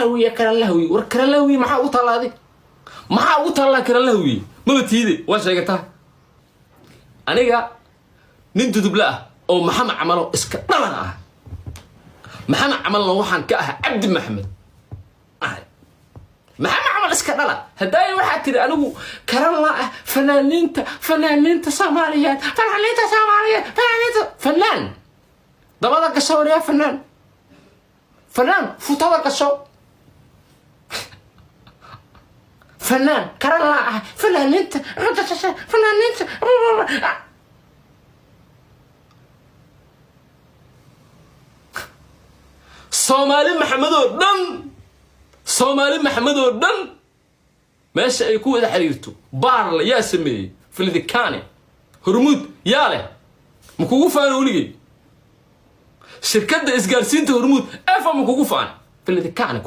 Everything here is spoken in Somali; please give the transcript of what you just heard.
Hawiye, Karanla Hawiye. War Karanla Hawiye maxaa ugu taallaa adig? Maxaa ugu taallaa Karanla Hawiye? Maba tiide, waa sheegataa. Aniga nin Duduble ah oo Maxamed Camalo iska dhalan ah, Maxamed Camalna waxaan ka ahaa Cabdi Maxamed ahay. Maxamed Camal iska dhala. Haddaaya waxaa tiri anigu Karan la ah fanaaniinta, fanaaniinta Soomaaliyeed, fanaaniinta Soomaaliyeed, fanaaniinta. Fanaan dabada gasho, waryaa. Fanaan, fanaan futada gasho. Fanaan Karan la ah fanaaniinta, fanaaniinta. Soomaali Maxamed oo dhan, Soomaali Maxamed oo dhan meesha ay ku wada xiriirto baarla yaa sameeyey? Filidikane Hormuud yaa leh? Ma kugu faano weligey shirkadda isgaarsiinta Hormuud efa? Ma kugu faano filidikane?